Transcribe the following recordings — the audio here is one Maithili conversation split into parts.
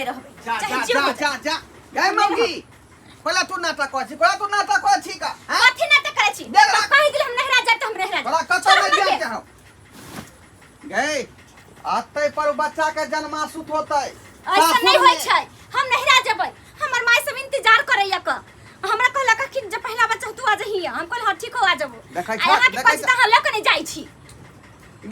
नहीं रहबै जा चाहे जा जे जा हो जा जा गए मौगी कोला तू नाटक करै छी कोला तू नाटक करै छी का हैं? कथी नाटक करै छी देख ला। कहि दिल हम नहरा जाब त हम नहरा तोरा जाब कतौ छोड़ू नहि हमरा जाय के। के हौ गए अतै पर उ बच्चा के जन्मासुत होतै ऐसा सासुर नहीं होय में। छै हम नहरा जेबै हमर माय सब इंतजार करैया क हमरा कहलक कि जब पहला बच्चा तू आ जही हम कहल हां ठीक हो आ जेबो देखै आ छह, अहाँ के देखै कहै छी छह। त अहाँ लऽ के नहीं जाइ छी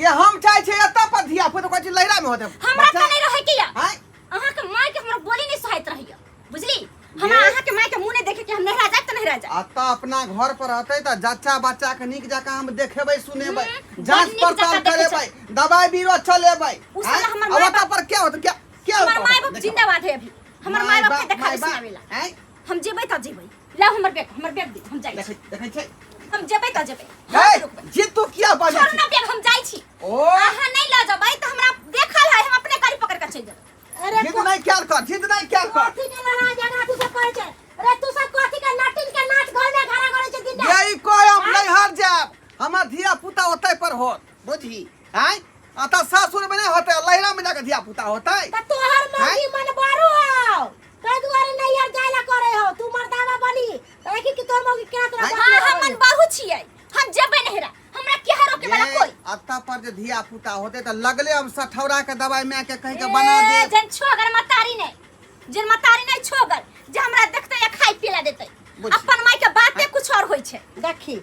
गे हम चाहै छियै एतऽ पर धिया पुता कहै छी लहिरा में होतै हमरा बच्चा तऽ नहीं रहै के या हैं अहाँ के माय के हमरा बोली नहीं सोहाइत रहैया बुझली हमरा ये- अहाँ के माय के मुंह नहीं देखे के हम नहरा जाब त नहरा जाब अतऽ अपना घर पर रहतै तऽ जच्चा बच्चा के नीक जकाँ हम देखेबै सुनेबै हम्म, जांच बड नीक पड़ताल जकाँ देखै करेबै दवाई बीरो चलेबै उ हैं? साला हमर आ माय ओतऽ बाप- पर क्या होतै क्या क्या हमर होतै? माय बाप देखो। जिंदाबाद है अभी हमर माय बाप के देखावे सुनावेला हैं? हम जेबै त जेबै लाउ हमर बैग दे हम जाइ छी देखै देखै छै हम जेबै त जेबै हम हे नहि रुकबै जी तू किया बाजै छोड़ू छी ना बैग हम जाइ छी ओ अहाँ नहीं लऽ जेबै त हमरा देखल है हम अपने गाड़ी पकड़ के चलि जेबै अरे जिद नहीं कैल कर जिद नहीं कैल कर कथी के लड़ाई झगड़ा तू सब करै छै अरे तू सब कथी के नटिन के नाच घर में घरा करै छै दिन ये ई कह हम नैहर जायब हमर धिया पुता ओतै पर होत बुझी आँय अतः सासुर में नहीं होतै लहिरा में जाके धिया पुता होतै त तोहर मौगी मन बारू हौ तै दुआरे नैहर जाय ला करे हो तू मर्दावा बनी त देखी कि तोहर मौगी केना तोरा आँय? हाँ हम मन बाहु छियै हम जेबै नहिरा हमरा के रोके वाला ये कोई अतः पर जे धिया पुता होतै तऽ लगले हम सठौरा के दवाई माय के कहि के बना ए, देब जन छोगर मतारी नहीं जन मतारी नहीं छोगर जे हमरा देखते या खाइ पिला देते बुझी। अपन माय के बाते कुछ और होई छै देखी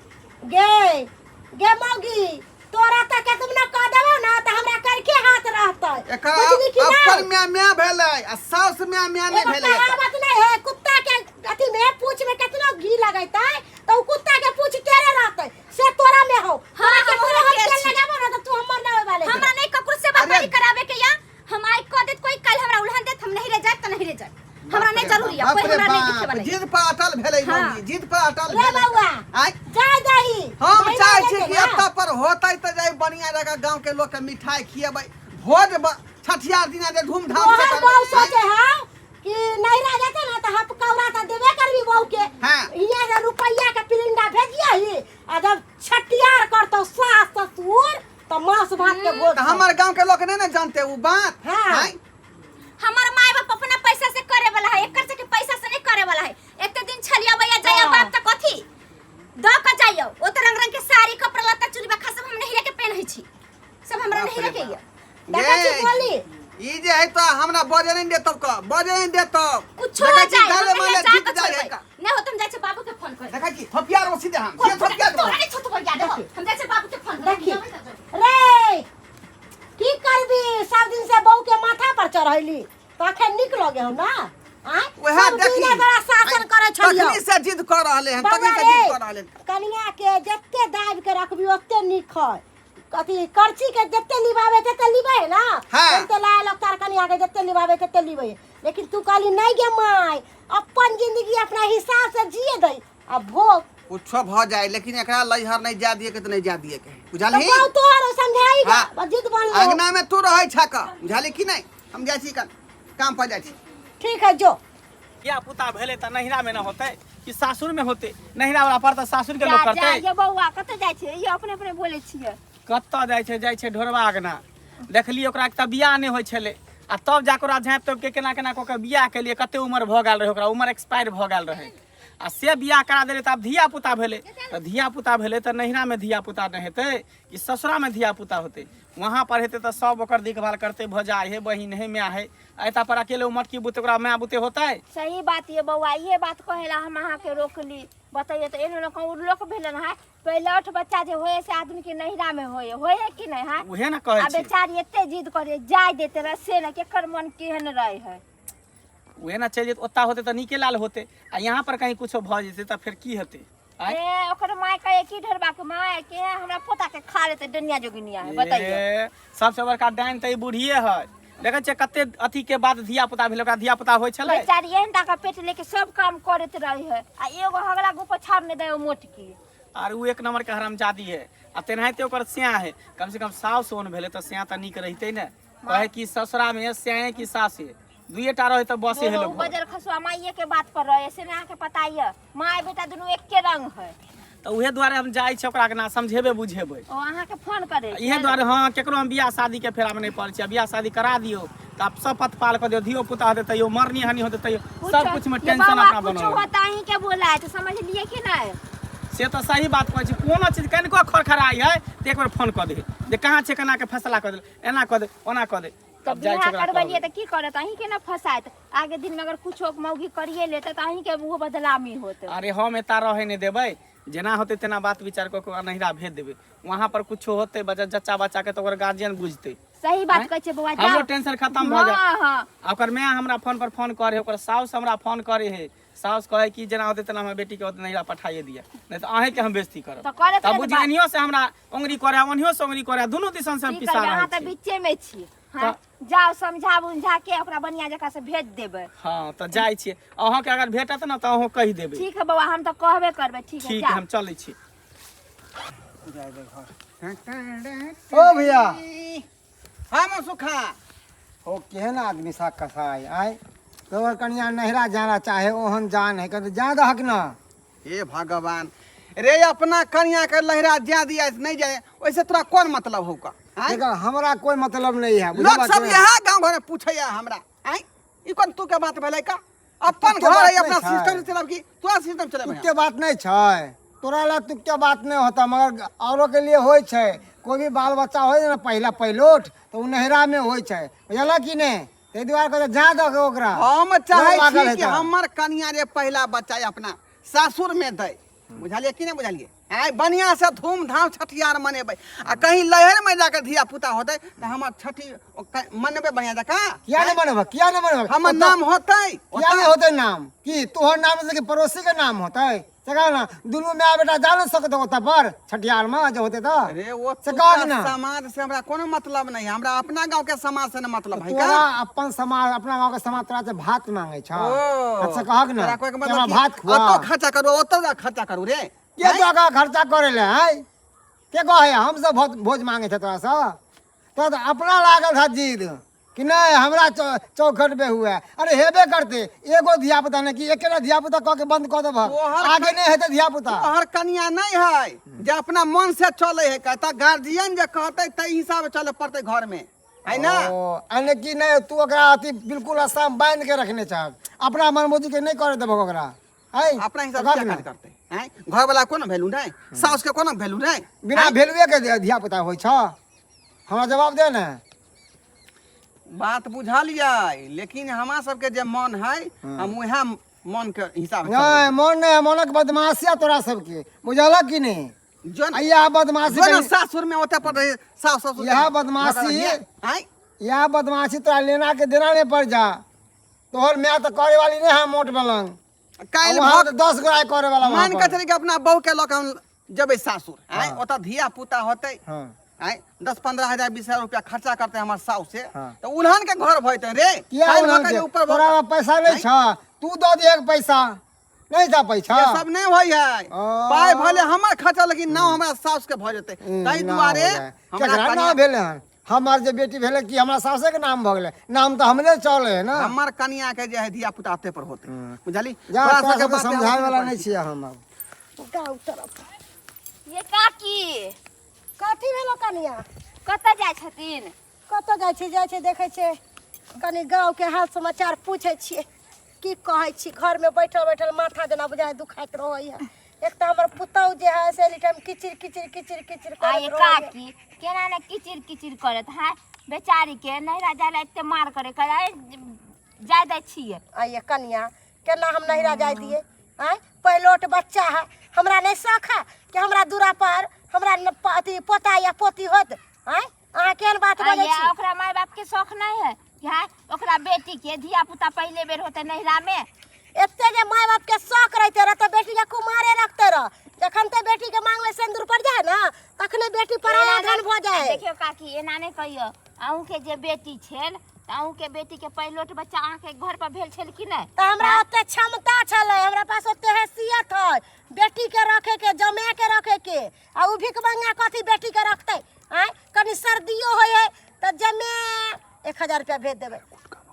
गे गे मौगी तोरा त के तुम ना कह देबो ना त हमरा करके हाथ रहतै एकर बुझली कि अपन नहीं माय माय भेलै आ साउस माय माय नहि एगो भेलै एकर। कहावत नहीं है कुत्ता के अथी में पूछ में कितना घी लगैतै त उ कुत्ता के पूछ टेरे रहतै से तोरा में हो हाँ, तोरा के हम तोरा हम टेढ़ तेल छी। लगाबो ना त तू हमर ना होय वाले हमरा नहीं ककरो सेवा अरे- पानी करावे के या हम आई कह देत कोई कल हमरा उल्हन देत हम नहीं रे जात त नहीं रे जात हमरा नहीं जरूरी है बाप कोई रे हमरा नहीं बाप, देखे वाला जिद पर अटल भेलै हाँ। मौगी जिद पर अटल रे भेलै बौआ आँय जाय दही हम नहीं चाहै माने छी के कि ना। एतऽ पर होतै तऽ जाय बढ़िया जगह गांव के लोग के मिठाई खिएबै भोज छठियार दिना जे धूमधाम से तोहर करबै बहू आँय? सोचे हौ कि नैहरा जेतै ना तऽ हप कौड़ा तऽ देबे करबी बहू के हाँ। हियाँ जे रुपैया के पिरिंडा भेजियही आ जब छठियार करतौ सास ससुर तऽ मांस भात के भोज तऽ हमर गांव के लोग नहीं ने जानते उ बात हाँ। आँय? हमर माय बाप अपना पैसा से करे वाला है एकर से के पैसा से नहीं करे वाला है एते दिन छलिया भैया जाइयो हाँ। बाप त कथी द क जाइयो ओ त रंग रंग के साड़ी कपड़ा लत्ता चूड़ी बखा सब हम नहीं के पहनै छी सब हमरा बाप नहीं रे रखे बाप। देखै छी ये, बोली ई जे है तऽ हमरा बजे नहीं देतौ क बजे नहीं देतौ कुछो हो देखै छी जाए दाले हम माले जा जीत के जाइ है छोड़बै का नहीं हो तुम जाइ छी बाबू के फोन कर देखै छी थपिया रोसी दे हम से थपिया तोरा नहीं छोटो याद हो हम जाइ छी बाबू के फोन कर देखी रे की करबी सब दिन से बहू के माथा पर चढ़ैली तऽ अखन नीक लगे हो ना आँय? वएह सब देखी दिने तोरा शासन करै छलियौ तखनी से जिद कऽ रहले हन बौआ तखनी से रे, जिद कऽ रहले हन कनिया के जते दाबि के रखबी ओते नीक है कथी करची के जते लिबाबे तते लिबे है ना हाँ। ते लाय लोग तार कनिया के जते लिबाबे तते लिबे लेकिन तू कहली नहीं गे माय अपन जिंदगी अपना हिसाब से जिए दई आ भोग कुछो भऽ जाए लेकिन एकरा लैहर नहीं जा दिए के तऽ नहीं जा दिए के तो बुझलही बहु तोहर समझाई हाँ। जिद बन लो अंगना में तू रहै छक बुझलही कि नहीं हम जाइ छी कन काम पर जाइ छी ठीक है जो धिया पुता भेलै तऽ नैहरा मे न होतै कि सासुर मे होतै नैहरा वाला पर तऽ सासुर के लोग जा जा करतै ये बौआ कतऽ जाइ छै ये अपने अपने बोलै छियै कतऽ जाइ छै जाइ छै ढोरबा अगना देखलियै ओकरा तऽ बियाह नहि होइ छलै आ तब जाकऽ ओकरा झाँपि तोपि के केना केना कऽ के बियाह केलियै कते उमर भऽ गेल रहै ओकरा उमर एक्सपायर भऽ गेल रहै आ से बियाह करा देलै तऽ आब धिया पुता भेलै तऽ धिया पुता भेलै तऽ नैहरामे धिया पुता नहि हेतै कि ससुरामे धिया पुता होतै वहाँ पर हेतै तऽ सब ओकर देखभाल करतै भौजाइ हे बहिन हे माय हे एता पर अकेले ओ मटकी बुते ओकरा माय बुते होतै सही बात ये बौआ ये बात कहे ला हम अहाँके रोकली बतैयै तऽ एहनो लोक लोक भेलन है पहिलौठ बच्चा जे होए से आदमी के नैहरा में होए होए है कि नहीं है उहे ने कहै आ छी बेचारी एते जिद करे जाय देते रहे से ने केकर मन केहन रहे है उहे ने चलि जेतै ओतऽ होतै तऽ नीके लाल होतै आ यहाँ पर कहीं कुछो भऽ जेतै तऽ फेर की हेतै आँय? ए ओकर माय कहे की ढेरबा के माय के हमरा पोता के खा लेते डनिया जोगिनिया है बताइए ए, सबसे बड़का डाइन तऽ ई बूढ़िए है देखै छियै कते अथी के बाद धिया पुता भेलै ओकरा धिया पुता होइ छलै बेचारी एहन टाका पेट लेके सब काम करैत रहे है आ एगो हगला गुप छाड़ नहीं दे मोटकी आर ओ एक नंबर के हरामजादी है आ तेनाहिते ओकर स्याह है कम से कम साउस ओन भेलै तऽ स्याह तऽ नीक रहितै ने कहे कि ससुरा में स्याहे कि सासे दुइए टा रहे तऽ बसे हेलो दोनों बजर खसुआ माइये के बात पर रहे से ना अहाँके पता ये माय बेटा दुनू एके रंग है तऽ उहे दुआरे हम जाइ छी ओकरा अंगना समझेबै बुझेबै। ओ अहाँके फोन करे इहे दुआरे हँ, केकरो हम बियाह शादी के फेरामे नहि पड़ै छी। आ बियाह शादी करा दियौ तऽ आब सब पतपाल कऽ दियौ, धियो पुता होतै तैयो, मरनी हनी होतै तैयो, सब कुछ मे टेंशन अपना कुछ बनल रहै। होता अहीं के बोला तो समझलिए कि नहीं? से तऽ सही बात कहै छी। कोनो चीज कनिको खड़खड़ाइ है तऽ एक बेर फोन कऽ दे जे कहाँ छै, केना के फैसला कऽ दे, एना कऽ दे, ओना कऽ दे। तऽ तब जाइ बियाह छी ओकरा करबलियै कहबै। तऽ की करत? अहीं के ने फसायत आगे दिन में। अगर कुछो मौगी करिए लेते तऽ अहीं के वो बदनामी होत। अरे हम एता रहै नहि देबै, जेना होतै तेना बात विचार कऽ के नहिरा भेज देबै। वहाँ पर कुछो होतै बच्चा जच्चा बच्चा के तऽ ओकर गार्जियन बुझतै। सही बात आँय? कहै छै बौआ, हमरो जाउ। टेंशन खतम भऽ जायत। हँ हँ। आ ओकर माय हमरा फोन पर फोन करे, ओकर साउस हमरा फोन करे है। साउस कहे कि जेना होतै तेना हमरा बेटी के ओतऽ नहिरा पठाइए दिअ, नहि तऽ अहींके हम बेइज्जती करब। तऽ करैत तब रहत बुझी बात। एनियो से हमरा उंगरी करे, ओनियो से उंगरी करे, दुनू दिसन से हम की पिसा करबै, रहल अहाँ तऽ छी। बीचे में छी। हँ, जाउ, समझा बुझा के ओकरा बढ़िया जकाँ से भेज देबै। हँ, तऽ जाइ छियै। अहाँके अगर भेटत ने तऽ अहूँ कहि देबै। ठीक है बौआ, हम तऽ कहबे करबै। ठीक है। ठीक है। जाउ। हम चलै छी। ओ भैया। हाँ सुखा। हो, केहन आदमी सा कसाई आय। तोहर कनिया नहिरा जाना चाहे, ओहन जान है कहते जा दहक ना। हे भगवान रे, अपना कनिया के लहरा जा दिया नहीं जाए, ओइसे तोरा कौन मतलब हौ का? आँय? देखो, हमरा कोई मतलब नहीं है। लोग बुझलक सब ने? यहाँ गांव घर में पूछैया हमरा, आँय, ई कोन तू के बात भेलै का? अपन तुके घर बात है, नहीं अपना छै। सिस्टम से चलब कि तोरा सिस्टम चलब? तुके बात नहीं छै, तोरा ला तुके बात नहीं होता, मगर औरों के लिए होइ छै। कोई भी बाल बच्चा होइ ने पहिला पहिलोट तऽ ओ नहिरा में होइ छै, बुझलक कि नहि? ताहि दुआरे कहै छै, जा दहक ओकरा। हम चाहै लागल छी है कि तऽ। हमर कनिया रे पहिला बच्चा अपना सासुर में दै, बुझलियै कि नहि बुझलियै? आइ बढ़िआँ से धूमधाम छठियार मनेबै, आ कहीं लहर में जाके धिया पुता होतै तऽ हमर छठी मनेबै बढ़िआँ जकाँ। किया नहीं मनबह? किया नहीं मनबह? हमर नाम होतै। किया नहीं होतै नाम? की तोहर नाम से कि पड़ोसी के नाम होतै? से कह ना, दुनू माय बेटा जा नहीं सकत ओतऽ पर छठियार में जे होतै तऽ। अरे वो से कह ना। समाज से हमरा कोनो मतलब नहीं है, हमरा अपना गांव के समाज से न मतलब है। तोरा का अपन समाज, अपना गाँव के समाज तोरा से भात मांगे छ? ओ, अच्छा, कहक ना तोरा कोई के कि हमरा मतलब कि भात खुआ। ओतो खर्चा करू, ओतो जा खर्चा करू रे। के तोरा खर्चा करे ले है? के कहे हम सब भोज भोज मांगे छे तोरा से? तोरा तऽ अपना लागल था जिद कि नहीं हमरा चौखट पे हुआ है। अरे हेबे करते, एगो धिया पुता ने कि एकेटा धिया पुता कह के बंद कऽ देबह? आगे नहीं हेतै धिया पुता? तोहर कनिया नहीं है जे अपना मन से चले है, कहता गार्जियन जे कहते तै हिसाब से चले पड़ते घर में, है ना? ओ, यानी कि नहीं तू ओकरा अथी बिल्कुल आसाम बांध के रखने छह, अपना मनमौजी के नहीं करे देबह ओकरा है? अपना हिसाब तो से कह क्या ना। काज करते हैं? घर वाला कोनो वैल्यू नहीं, सास के कोनो वैल्यू नहीं। बिना वैल्यूए के धिया पुता होइ छ? हमरा जवाब दे ने। बात बुझलियै, लेकिन हमरा सबके जे मन है, हम उएह मन के हिसाब से नहीं मन नहीं, मनक बदमाशिया तोरा सबके, बुझलक कि नहीं? जो आ इएह बदमाशी जो ना कहीं- सासुर में ओते पर रहे सास ससुर इएह बदमाशी- आय इएह बदमाशी तोरा लेना के देना नहीं पड़ जा। तोहर माय तऽ करे वाली नहीं है मोट बलंग। काल्हि वहाँ भक तऽ 10 गोरा करे वाला वहाँ मान के पर। चली कि अपना बहू के लऽ के हम जेबै सासुर, आय, हाँ। ओतऽ धिया पुता होतै, हाँ। आय, 10-15 हजार 20 हजार रुपया खर्चा करते हमर साउस से, हाँ। तऽ उल्हन के घर भइते रे। किया काल्हि उल्हन भऽ के के? जे ऊपर तोरा लग पैसा नहीं छ? तू दऽ दिहे पैसा, नहीं छ पैसा? ये सब नहीं होइ है। ओ। पाइ भले हमर खर्चा, लेकिन नाम हमरा साउस के भऽ जेतै, ताहि ना दुआरे हो जाए। हमरा केकरा कनिया नाम भेलै हन? हमर जे बेटी भेलै कि हमरा सासे के नाम भऽ गेलै? नाम तऽ हमरे चलै है ना। हमर कनिया के जे है धिया पुता ओते पर होतै, बुझली? जा, तोरा तोरा सबके सबके बात समझावे वाला नहीं छियै हम आब। गाँव तरफ। ये काकी। कथी भेलो कनिया? कतऽ जाइ छथिन? कतऽ जाइ छी? जाइ छै, देखै छै, कनि गाँवके हाल समाचार पूछै छियै, की कहै छी। घरमे बैठल बैठल माथा जेना बुझाइ दुखाइत रहैए। एक तऽ हमर पुतहु जे है से एनी टाइम किचिर किचिर किचिर किचिर आ ये करैत रहैए। काकी, केना ने किचिर किचिर करत है? बेचारी के नहिरा जाय ला एते मार करे करे जाय दै छियै? आइए कनिया, केना हम नहिरा जाय दियै? आँय, पहिलोट बच्चा है, हमरा नहि शौक है कि हमरा दूरा पर हमरा अथी पोता या पोती होत? आँय, अहाँ केहन बात आ बजै ये छी? ओकरा माय बाप के शौक नहीं है कि हाँ ओकरा बेटी के धिया पुता पहले बेर होते नहिरा में? एते जे माय बाप के शौक रहते रह तऽ बेटी के कुमारे रखते रह। जखन ते बेटी के मांग में सिंदूर पड़ जाए ना, तखने बेटी पराया धन भऽ जाए। देखियौ काकी, एना नहि कहियौ। अहूँके जे बेटी छल तऽ अहूँके बेटी के पहिलोट बच्चा अहाँके घर पर भेल छल कि नहि? तऽ हमरा ओते क्षमता छलै, हमरा पास ओते हैसियत है बेटी के रखे के, जमा के रखे के। आ उ भिखमंगा कथी बेटी के रखतै? आँय, कनि सर्दियो होइ है तऽ जमे 1000 रुपया भेज देबै।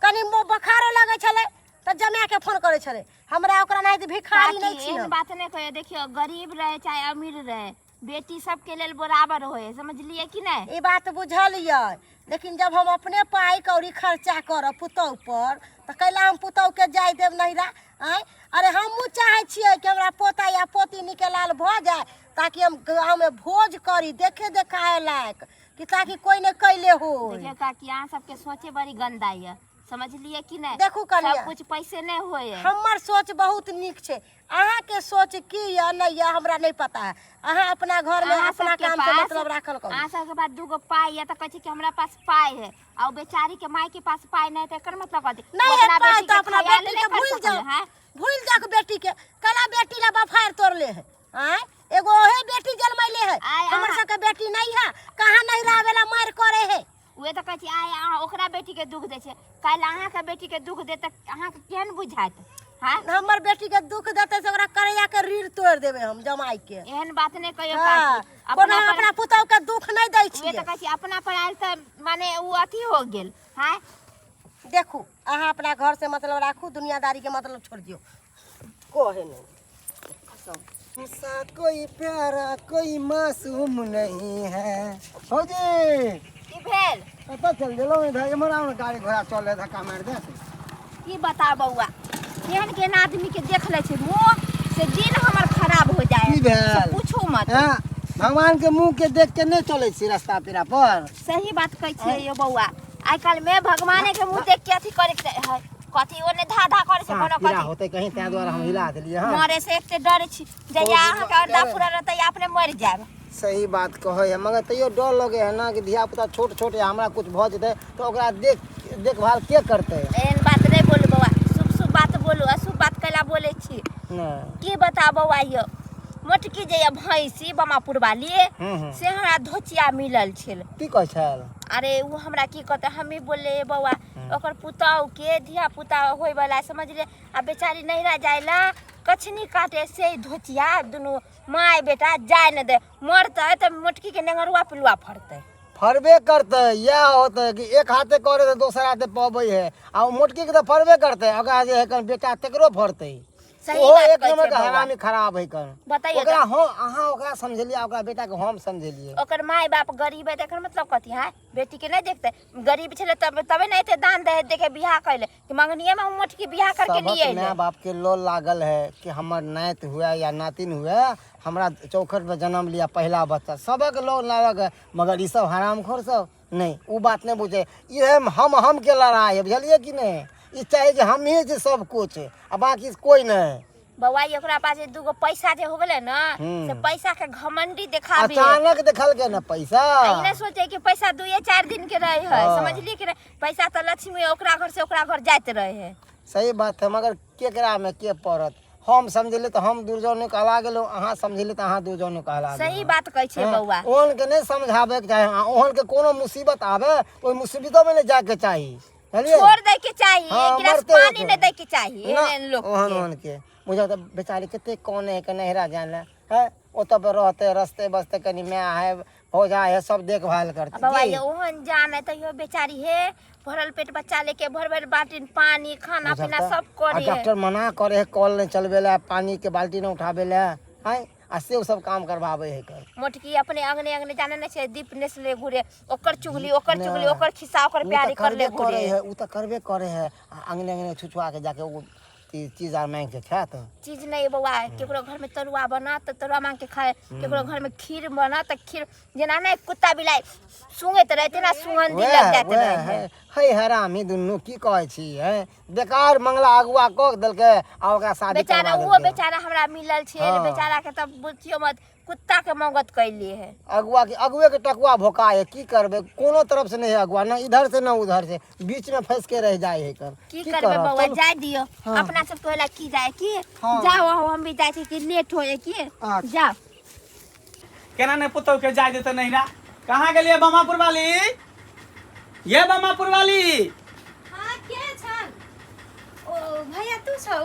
कनि बोखारो लगै छलै तऽ जमा के फोन करै। करै छलै हमरा ओकरा नहि भिखारी काकी नहि छी एहन हम। बात नहि कहियो। देखियो, गरीब रहे चाहे अमीर रहे, बेटी सबके लेल बराबर होए, समझलिए कि नहि? ई बात बुझल यऽ, लेकिन जब हम अपने पाइ कौड़ी खर्चा करब पुतहु पर तऽ कैला हम पुतहुके जाय देब नैहरा? आँय, अरे हमहूँ चाहै छियै कि हमरा पोता या पोती नीके लाल भऽ जाय, ताकि हम गाँवमे भोज करी देखे देखाए लायक, कि ताकि कोइ नहि कैले हो। देखियो काकी, अहाँ सबके सोचे बड़ी गंदा ये, समझलिए कि नहि? देखू कनिया। सब कुछ पैसे नहि होए। हमर सोच बहुत नीक छै, अहाँके सोच की यऽ नहि यऽ हमरा नहि पता है। अहाँ अपना घरमे अहाँ अपना सबके काम से पास- मतलब राखल करू। अहाँ सबके पास दूगो पाइ यऽ तऽ कहै छै कि हमरा पास पाइ है, आ ओ बेचारी के माय के पास पाइ नहि है, तऽ एकर मतलब कथी? नहीं ओ है अपना पाइ बेटी तऽ के अपना ख्याल बेटी नहि के कर भूलि सकल जाउ, है? भूलि जाउ बेटी के। कला बेटी ला बफार तोड़ले है। आँय, एगो ओहे बेटी जन्मैले है, आय, हमर अहाँ- सबके बेटी नहीं है, कहाँ नहीं रहे मारि करे है। उहे तऽ कहै छी, आइ अहाँ ओकरा बेटी के दुख दै छै, काल्हि अहाँके बेटी के दुख देत तऽ अहाँके केहन बुझायत? हाँ, हमर बेटी के दुख देतै से ओकरा करैया के रीढ़ तोड़ि देबै हम जमाई के। एहन बात नहि कहियो हाँ, काकी। कोनो अपना पर अपना पुतहु के दुख नहि दै उहे छियै। तऽ कहै छी, अपना पर आयल तऽ माने ओ अथी हो गेल। हाँ, देखू, अहाँ अपना घर से मतलब राखू, दुनियादारी के मतलब छोड़ दियौ। कहे नहि सा कोई प्यारा कोई मासूम नहीं है। फौजी, की भेल? कतऽ चल गेलहुँ इधर? एम्हर आउ ने, गाड़ी घोड़ा चल धक्का मारि दे। की बता बौआ, केहन केहन आदमी के देख ले छै मुँह से दिन हमर खराब हो जाए। की भेल? से पूछू मत। हाँ, भगवान के मुंह के देख के नहीं चलै छी रास्ता पेरा पर। सही बात कहै छियै यौ बौआ, आइ काल्हि में भगवाने के मुँह देख के अथी करे के है। कथी ओने धा धा करे छै साँप कोनो कीड़ा कथी होतै कहीं, ताहि दुआरे हम हिला देलियै। हँ, मरे से एते डरे छी, जहिया अहाँके अर्धा पूरा रहतै अपने मरि जायब। सही बात कहै है, मगर तैयो डर लगे है ना कि धिया पुता छोट छोट है, हमरा कुछ भऽ जेतै तऽ ओकरा देख देखभाल के करतै? एहन बात नहि बोलू बौआ, शुभ शुभ बात बोलू, अशुभ बात कैला बोलै छी? नहि। की बता बौआ, यौ मोटकी जे यऽ भैंसी बमापुर वाली, हूँ हूँ से हमरा धोचिया मिलल छल। की कहै छल? अरे ओ हमरा की कहतै, हमही बोलले बौआ, ओकर पुतहु के धिया पुता होय वाला समझले, आ बेचारी नैहरा जाय ला कछनी काटे से धोचिया दुनू माय बेटा जाय न दे, मरतै तऽ मोटकी के नेंगरुआ पिलुआ फड़तै। फड़बे करतै, इएह होतै कि एक हाथे करे तऽ दोसर हाथे पबै है, आ ओ मोटकी के तऽ फड़बे करतै, ओकरा जे है कन बेटा तकरो फड़तै। सही ओहो बात एक कहै नंबर छियै के बौआ। हरामी खराब है कन। बताइए ओकरा तऽ। हम अहाँ ओकरा समझेलियै, ओकरा बेटा के हम समझेलियै। ओकर माय बाप गरीब है तऽ एकर मतलब कथी है? बेटी के नहीं देखते? गरीब छले तब तबे ने एते दान दहेज देके बियाह कैले कि मंगनिए में मोटकी बियाह करके सबक लिए माय बाप के लोल लागल है कि हमर नाति हुए या नातिन हुए, हमरा चौखट पर जन्म लिया पहला बच्चा, सबक लोल लागल है, मगर ई सब हरामखोर सब नहीं ओ बात नहीं बुझे। इहे हम के लड़ाई है, बुझलिए कि नहीं? ई चाहे कि हम ही जे सब कुछ आ बाकी कोई नहीं। बौआ, ई ओकरा पास जे दूगो पैसा जे हो गेलै ना, से पैसा के घमंडी देखाबे। अचानक देखल के ना पैसा, आ ई नहीं सोचे कि पैसा दुए चार दिन के रहे है। हाँ। समझलिए कि नहीं? पैसा तो लक्ष्मी ओकरा घर से ओकरा घर जाइत रहे है। सही बात है, मगर केकरा में के पड़त? हम समझलिए तऽ हम दुर्जन कहला गेलहुँ, अहाँ समझलिए तऽ अहाँ दुर्जन कहला सही गेलहुँ। बात कहै छियै हाँ, बौआ। ओहन के नहीं समझाबे के चाही, हाँ, ओहन के कोनो मुसीबत आवे ओहि मुसीबतो में नहीं जाए के चाही, बुझलिए? छोड़ दै के चाही। हाँ, एक गिलास मरते पानी रहते। नहीं दै के चाही ना, एहन लोग ओहन के। ओहन के बुझा तऽ बेचारी कते कौन है के नहिरा जाए ला है, ओतऽ पर रहते रस्ते बस्ते कनी माय है भौजा है सब देखभाल करते। बौआ, की? ये ओहन जान है तैयो बेचारी हे भरल पेट बच्चा लेके भर भर बाटी पानी खाना बुझल पीना तऽ? सब आ करे है। डॉक्टर मना करे है कल नहीं चलबे ला, पानी के बाल्टी नहीं उठाबे ला है, आ से सब काम करवाबे है कर। मोटकी अपने अंगने अंगने जाने नहीं छै दीप नेसले घुरे, ओकर चुगली ओकर नहि। चुगली ओकर खिस्सा ओकर उ तऽ प्यारी करले करबे करे घुरे है, उ तऽ करबे करे है, आ अंगने अंगने छुछुआ के जाके ओ चीज आर मांगि के खायत। चीज नहीं बौआ, केकरो घर में तरुआ बना तऽ तरुआ मांग के खाए, केकरो घर में खीर बना तऽ खीर, जेना नहि कुत्ता बिलाइ सुंघैत रहे तेना सुगंधी लग वएह जाइत वएह रहे। है है हरामी दुनू, की कहै छी है, बेकार मंगला अगुआ कऽ देलकै आ ओकरा शादी बेचारा करवा ओहो देलकै। बेचारा हमरा मिलल छै। हाँ। बेचारा के तब बुझियो मत, कुत्ता के मौगत कैलिए है। अगुआ के अगुए के टकुआ भोका है, की करबै, कोनो तरफ से नहीं है अगुआ, ना इधर से ना उधर से, बीच में फंस के रह जाए है कर। की करबै करब? बौआ, चलू। जाय दियो। हाँ। अपना सब कहला की जाय की। हाँ। जाओ अहूँ, हम भी जाय छी कि लेट होए की। अच्छा। जाओ। केना नहि पुतहु के जाय देतै नैहरा? कहाँ गेलियै बमापुर वाली? ये बमापुर वाली। हाँ, के छन? ओ भैया, तू छौ?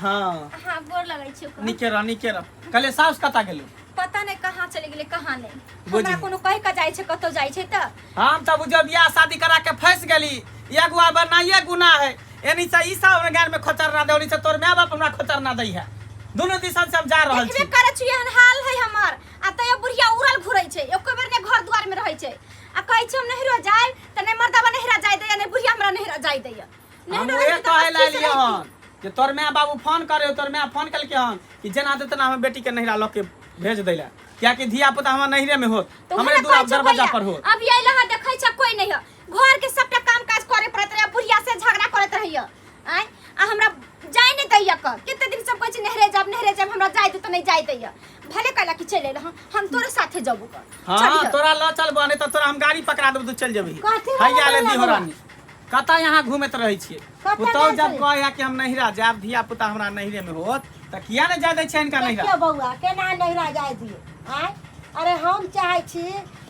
हाँ। हाँ, गोर लगै छी ओकरा। नीके रह, नीके रह। कहलियै साउस कतऽ गेलौ? पता नहीं कहाँ चले गेलै कहाँ नहीं। बुझी। हमरा कोनो कहि के जाइ छै कतौ जाइ छै तऽ हम तऽ बुझियौ बियाह शादी करा के फंसि गेली, एगो बनाइए गुना है। एनी से ई सब हमरा गार में खोचर ना दे, ओनी से तोर माय बाप हमरा खोचर ना दै है। दुनू दिसन से हम जा रहल देखबे छी। करै छी एहन हाल है हमर, आ तैयो बुढ़िया उड़ल घुरै छै, एको बेर ने घर दुआर में रहै छै। आ कहै छै हम नहिरो जाय त नहि मर्दाबा नहिरा जाय दैया, नहि बुढ़िया हमरा नहिरा जाय दैया। हम नहिरो उहे रहितै तऽ कहै लए मस्ती से एलियै रहिती। हन जे तोर माय बाबू फोन करे, तोर माय फोन केलकै हन कि जेना ते तेना हमर बेटी के नहिरा लऽ के भेज दै लए, कियाकि धिया पुता हमर नहिरे में होत, तऽ हमरे उहे दुआर कहै छौ दरवाजा भैया, पर होत। अभी अइला हँ देखै छ कोई नहीं है, घर के सबटा काम काज करे पड़ैत रहै, बुढ़िया से झगड़ा करैत रहैया आँय, आ हमरा जाय नहीं दैया क कते दिन सब कहै छै नहरे जाब नहरे जाब, हमरा जाय दे तऽ नहीं जाय दैया। भले कहला कि चलि अइला हँ, हम तोरे साथे जबू क। हाँ चलिह। तोरा लऽ चलबो, नहीं तऽ तोरा हम गाड़ी पकड़ा देबो, तू चलि जेबही। कथी हैया ले वाला दिहो रानी, कतऽ यहाँ घूमैत रहै छियै? कतऽ पुतहु जाइ जब छियै? कहै कि हम नहिरा जायब, धिया पुता हमरा नहिरे में होत, तऽ किया नहि जाय दै छै हिनका नहिरा? देखियौ बौआ, केना नहिरा जाय दियै आँय? अरे हम चाहै छी